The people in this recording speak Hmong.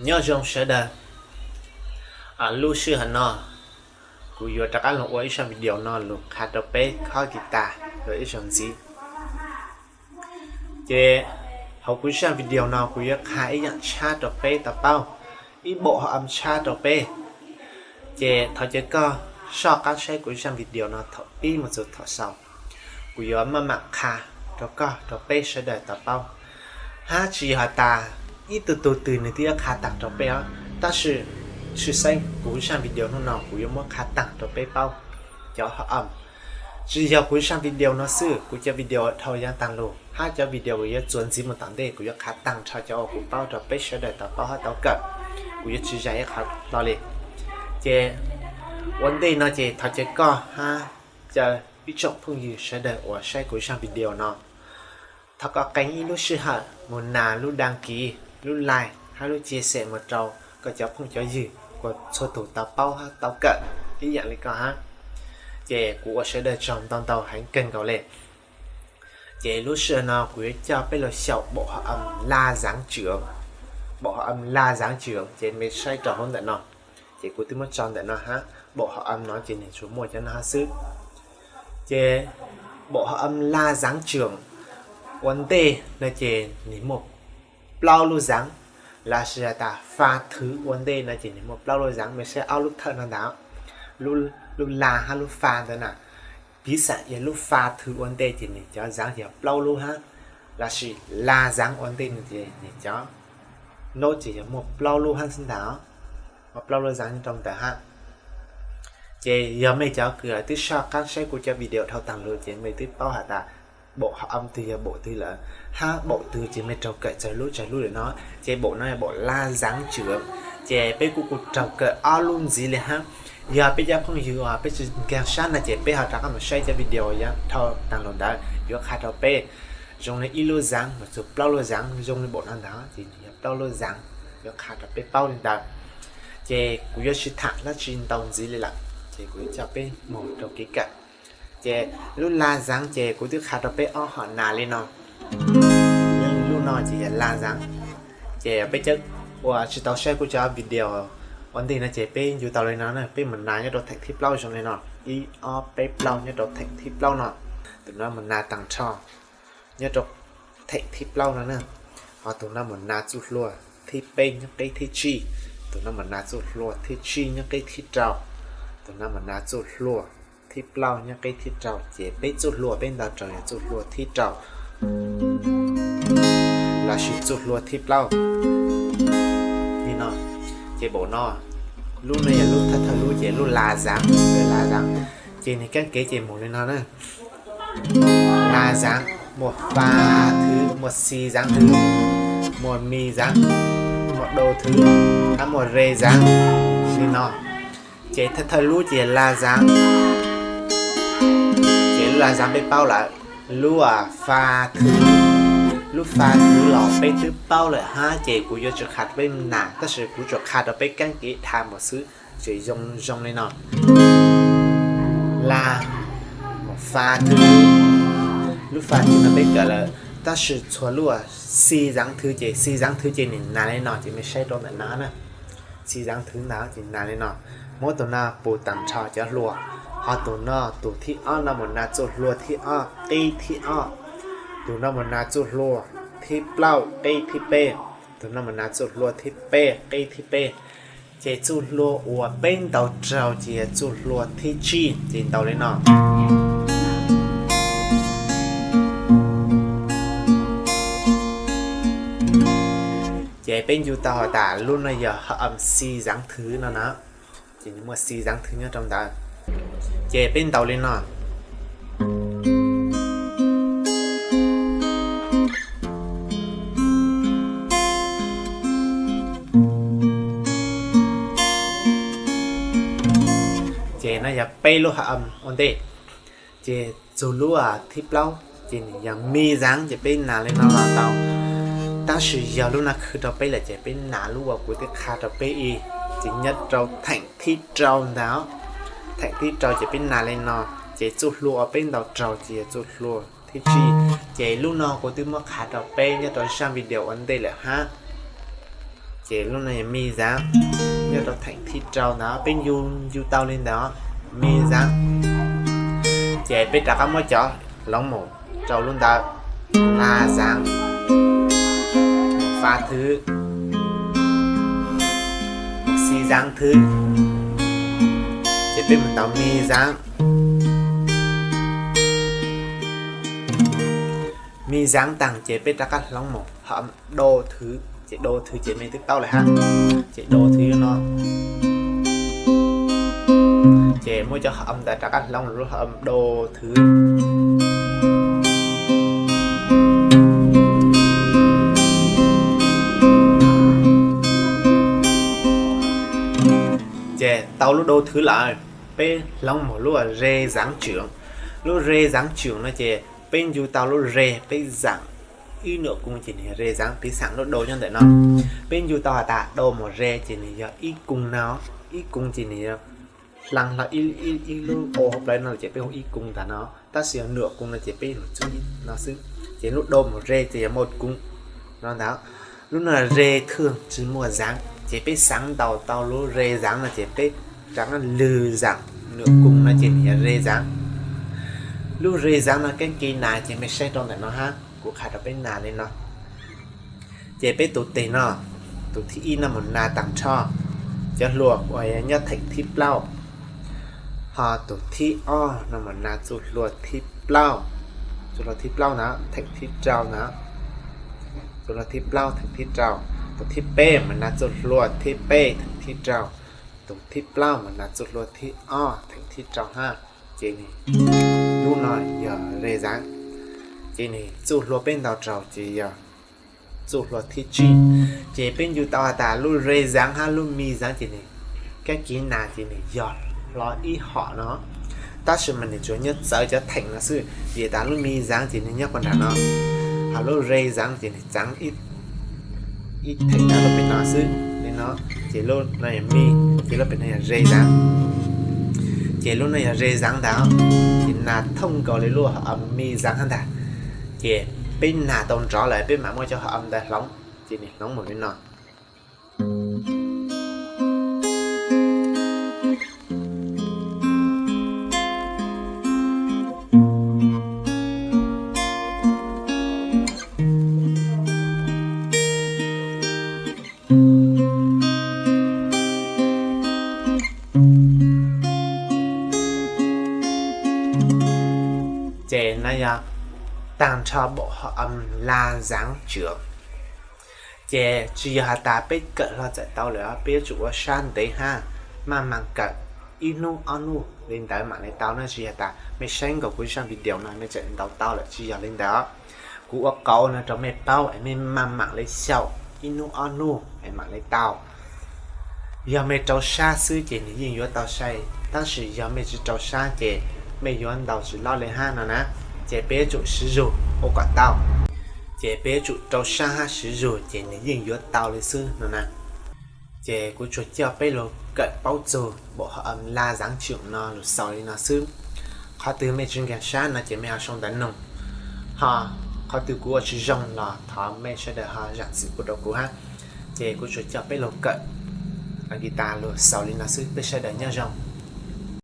Nyob zoo sawv daws, lub sij hawm no kuv yuav rov qab los ua ib zaj video no los qha rau peb khob guitar rau ib zaug ntxiv. Ces hauv kuv zaj video no kuv yuav qha ib yaam tshab rau peb tau paub, ib bộ hợp âm tshab rau peb. Ces thov caw koj soj qaab saib kuv zaj video no thaum pib mus txug thaum xaus. Kuv yuav maj mam qha rau koj rau peb sawv daws tau paub, hab tsis yog has tas ib tug tug twg nws twb yuav qha taag rau peb os, tab sis tshwj xeeb kuv zaj video hnub no kuv yuav muab qha taag rau peb paub cov hợp âm. Tsis yog kuv zaj video no xwb, kuv cov video dhau yav taag lug hab cov video yuav txuas ntxiv mus tom ntej kuv yuav qha taag nrho cov uas kuv paub rau peb sawv daws tau paub hab tau kawm. Kuv yuav tsis zais ib qho hlo li. Ces ua ntej no ces thov caw koj hab caw ib tsoom phooj ywg sawv daws uas saib kuv zaj video no, thov koj qee ib lub sij hawm mus nas lub đăng ký, lub like hab lub chia sẻ mus rau koj cov phooj cov ywg uas txhua tug tau paub hab tau kawm ib yaam li koj hab. Ces kuv ua sawv daws tsaug ntau ntau heev kawg nkaus le. Ces lub sij hawm no kuv yuav coj peb los xyaum bộ hợp âm la dáng trưởng. Bộ hợp âm la dáng trưởng ces mej saib rau hauv ntawm no. Ces kuv twb muab tso ntawm no hab, bộ hợp âm no ces nws tsuas muaj cov no hab xwb. Ces bộ hợp âm la dáng trưởng ua ntej no ces nws muaj plaub lub dáng, lossis has tas fa thứ ua ntej no ces nws muaj plaub lub dáng. Mej saib ob lub thawj no ntag, lub la hab lub fa ntawd na. Piv xam yog lub fa thứ ua ntej ces nws cov dáng yog plaub lub hab, lossis la dáng ua ntej no ces nws cov nốt ces yog muaj plaub lub hab xwb ntag. Muaj plaub lub dáng nyob rau ntawd hab. Ces yog mej cov kws twb soj qaab saib kuv cov video dhau taag lug ces mej twb paub has tas bộ hợp âm twg yog bộ twg lawm, hab bộ twg ces mej raug kawm tsawg lub tsawg lub lawm no. Ces bộ no yog bộ la dáng trưởng, ces peb kuj kuj raug kawm ob lub ntxiv li hab. Yog peb cov phooj ywg uas peb tsis nkaag sab no ces peb ho rov qab mus saib cov video dhau taag lug ntawd yuav qha rau peb. Zoo li ib lub dáng mus txug plaub lub dáng zoo li bộ no ntag ces nws yog plaub lub dáng, yuav qha rau peb paub li ntawd. Ces kuv yuav tsis tham dlaab tsi ntau ntxiv li lawm, ces kuv yuav coj peb mus rau kev kawm. Ces lub la dáng ces kuv twb qha rau peb ob hom nas li no. Lub no ces yog la dáng. Ces peb cov uas tsis tau saib kuv cov video ua ntej no ces peb ncu tau li no na, peb mus nas nyob rau theem thib plaub zoo li no, ib ob peb plaub nyob rau theem thib plaub no. Tus no mus nas taag nrho nyob rau theem thib plaub no na. Ho tus no mus nas txuj hlua thib peb nyob qeb thib tsib, tus no mus nas txuj hlua thib tsib nyob qeb thib rau, tus no mus nas txuj hlua thib plaub nyob qeb thib rau, ces peb txuj hlua peb ntaus raug yog txuj hlua thib rau lossis txuj hlua thib plaub li no. Ces npaum no, lub no yog lub thawj thawj lub ces lub la dáng, la dáng. Ces nws kaab kev ces mus li no na. La dáng, muaj fa thứ, muaj si dáng thứ, muaj mi dáng, muaj đô thứ, hab muaj re dáng li no. Ces thawj thawj lub ces la dáng, ces lub la dáng peb paub lawm. Lub fa thứ, lub fa thứ los peb twb paub lawm hab, ces kuv yuav tsis qha rau peb nas, tab sis kuv tsuas qha rau peb kaab kev dhau mus xwb. Ces zoo zoo li no. La, fa thứ, lub fa thứ no peb kawm lawm, tab sis txhua lub si dáng thứ ces si dáng thứ ces nws nas li no, ces mej saib rau ntawm no na. Si dáng thứ ntag ces nas li no. Muab tus no pus taag nrho cov hlua, ho tus no tus thib ob no mus nas txuj hlua thib ob qeb thib ob, tus no mus nas txuj hlua thib plaub qeb thib peb, tus no mus nas txuj hlua thib peb qeb thib peb. Ces txuj hlua uas peb ntaus raug ces yog txuj hlua thib tsib, ces ntaus li no. Ces peb ncu tau has tas lub no yog hợp âm si dáng thứ no na, ces nws muaj si dáng thứ nyob rau ntawd. Ces peb ntaus li no. Ces no yog peb lub hợp âm ua ntej. Ces txug lub thib plaub ces nws yog mi dáng ces peb nas li no los tau. Tab sis yog lub no khwv rau peb lawm ces peb nas lub uas kuv twb qha rau peb ib, ces nyob rau theem thib rau ntag. Theem thib rau ces peb nas li no, ces txuj hlua uas peb ntaus raug ces yog txuj hlua thib tsib. Ces lub no kuv twb muab qha rau peb nyob rau zaj video ua ntej lawm hab. Ces lub no yog mi zav, nyob rau theem thib rau ntawd peb ncu ncu tau li ntawd, mi zav. Ces peb rov qab muab cov hloov mus rau lub ntawd, la zav, fa thwv, si zav thwv. Ces peb mus tau mi zav, mi zav taag ces peb rov qab hloov mus hom do thwv, ces do thwv ces mej twb paub lawm hab. Ces do thwv no, ces muab cov hom ntawd rov qab hloov lub hom do thwv. Ces tau lub do thwv lawm, peb hloov mus lub re zav tswm. Lub re zav tswm no ces peb ncu tau lub re, peb zaam ib nuam koo ces nws yog re zav, piv xam lub do nyob ntawm no. Peb ncu tau has tas do mus re ces nws yog ib koo no, ib koo ces nws yog hlaa hlo ib lub o hauv plawv no ces peb hu ib koo ntag no, tab sis yog nuam koo no ces peb lug txug no xwb. Ces lub do mus re ces yog muaj koo no ntag. Lub no re thwj tsi muaj zav, ces peb xaav ntaus tau lub re zav no ces peb rov qab lug zaam nuam koo no ces nws yog re zav. Lub re zav no keeb kwm nas ces mej saib rau ntawm no hab, kuv qha rau peb nas li no. Ces peb tus teg no, tus thib ib no mus nas taag nrho cov hlua uas nyob theem thib plaub, ho tus thib ob no mus nas txuj hlua thib plaub, txuj hlua thib plaub ntawd theem thib rau ntawd, txuj hlua thib plaub theem thib rau. Tus thib peb mus nas txuj hlua thib peb theem thib rau. Tus thib plaub mus nas txuj hlua thib ob theem thib rau hab. Ces nws, lub no yog re zav, ces nws txuj hlua peb ntaus rau ces yog txuj hlua thib tsib. Ces peb ncu tau has tas lub re zav hab lub mi zav ces nws keeb kwm nas ces nws yog hlo ib hom no, tab sis mas nws tsuas nyob txawv cov theem no xwb, vim tas lub mi zav ces nws nyob puag nram no, ho lub re zav ces nws txaav ib theem nyob lub pem no xwb li no. Ces lub no yog mi, ces lub pem no yog re zav. Ces lub no yog re zav ntag, ces nas thooj nkaus li lub hom mi zav hab ntag. Ces peb nas tau nrov lawm peb mam muab cov hom ntawd hloov, ces nws hloov mus li no. Ces no yog taag nrho bộ hợp âm la dáng trưởng. Ces tsis yog has tas peb kawm hlo txawm tau lawm, peb yuav tsum ua sab ntev hab, maj mam kawm ib hnub ob hnub li ntawd mam li tau na. Tsis yog tas mej saib nkaus kuv zaj video no mej txawm ntaus tau lawm, tsis yog li ntawd. Kuv ua qauv no rau mej paub es mej maj mam li xyaum ib hnub ob hnub es mam li tau. Yog mej rau sab xwb ces nws yeej yuav tau sai, tab sis yog mej tsis rau sab ces mej yuav ntaus tsis loj li hab no na. Ces peb yuav tsum siv zug ua kom tau. Ces peb yuav tsum rau sab hab siv zug ces nws yeej yuav tau li xwb no na. Ces kuv tsuas coj peb lug kawm paub txug bộ hợp âm la dáng trưởng no lug xaus li no xwb. Qhov twg mej tsis nkaag sab no ces mej ho sau ntawv noog, ho qhov twg kuv ua tsis zoo los thov mej sawv daws ho zam txim pub rau kuv hab. Ces kuv tsuas coj peb lug kawm guitar lug xaus li no xwb, peb sawv daws nyob zoo.